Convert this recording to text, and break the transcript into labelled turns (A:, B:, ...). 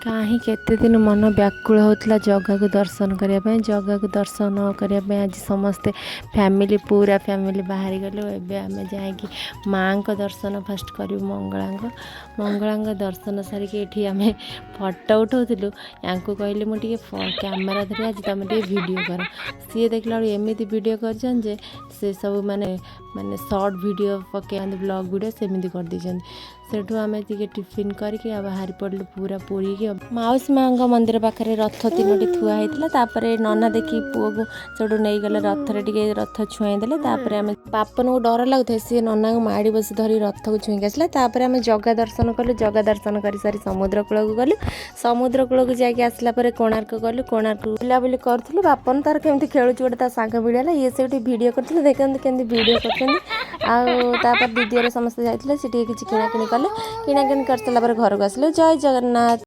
A: କାହିଁ କେତେ ଦିନ ମନ ବ୍ୟାକୁଳ ହେଉଥିଲା ଜଗାକୁ ଦର୍ଶନ କରିବା ପାଇଁ। ଜଗାକୁ ଦର୍ଶନ କରିବା ପାଇଁ ଆଜି ସମସ୍ତେ ଫ୍ୟାମିଲି, ପୁରା ଫ୍ୟାମିଲି ବାହାରି ଗଲୁ। ଏବେ ଆମେ ଯାଇକି ମାଆଙ୍କ ଦର୍ଶନ ଫାଷ୍ଟ କରିବୁ, ମଙ୍ଗଳାଙ୍କ। ମଙ୍ଗଳାଙ୍କ ଦର୍ଶନ ସାରିକି ଏଠି ଆମେ ଫଟୋ ଉଠାଉଥିଲୁ। ୟାଙ୍କୁ କହିଲି, ମୁଁ ଟିକେ କ୍ୟାମେରା ଧରି ଆଜି ତୁମେ ଟିକେ ଭିଡ଼ିଓ କର। ସିଏ ଦେଖିଲା ବେଳକୁ ଏମିତି ଭିଡ଼ିଓ କରିଛନ୍ତି ଯେ ସେ ସବୁ ମାନେ ମାନେ ସର୍ଟ ଭିଡ଼ିଓ ପକେଇନ୍ତି, ବ୍ଲଗ୍ ଭିଡ଼ିଓ, ସେମିତି କରିଦେଇଛନ୍ତି। ସେଠୁ ଆମେ ଟିକେ ଟିଫିନ୍ କରିକି ଆଉ ବାହାରି ପଡ଼ିଲୁ ପୁରା ପୁରୀକି। ମାଉସୀ ମାଆଙ୍କ ମନ୍ଦିର ପାଖରେ ରଥ ତିନୋଟି ଥୁଆ ହେଇଥିଲା। ତାପରେ ନନା ଦେଖି ପୁଅକୁ ସେଠୁ ନେଇଗଲେ, ରଥରେ ଟିକେ ରଥ ଛୁଆଇଁ ଦେଲେ। ତାପରେ ଆମେ, ବାପନକୁ ଡର ଲାଗୁଥାଏ, ସିଏ ନନାଙ୍କୁ ମାଡ଼ି ବସି ଧରି ରଥକୁ ଛୁଇଁକି ଆସିଲା। ତାପରେ ଆମେ ଜଗା ଦର୍ଶନ କଲୁ। ଜଗା ଦର୍ଶନ କରିସାରି ସମୁଦ୍ର କୂଳକୁ ଗଲୁ। ସମୁଦ୍ର କୂଳକୁ ଯାଇକି ଆସିଲା ପରେ କୋଣାର୍କ ଗଲୁ। କୋଣାର୍କ ବୁଲାବୁଲି କରୁଥିଲୁ। ବାପନ ତାର କେମିତି ଖେଳୁଛି, ଗୋଟେ ତା ସାଙ୍ଗ ମିଳିଗଲା। ଇଏ ସେଇଠି ଭିଡ଼ିଓ କରୁଥିଲେ। ଦେଖନ୍ତୁ କେମିତି ଭିଡ଼ିଓ କରୁଛନ୍ତି। ଆଉ ତାପରେ ଦିଦିରେ ସମସ୍ତେ ଯାଇଥିଲେ, ସେ ଟିକେ କିଛି କିଣାକିଣି କଲେ। କିଣାକିଣି କରିସାରିଲା ପରେ ଘରକୁ ଆସିଲେ। ଜୟ ଜଗନ୍ନାଥ।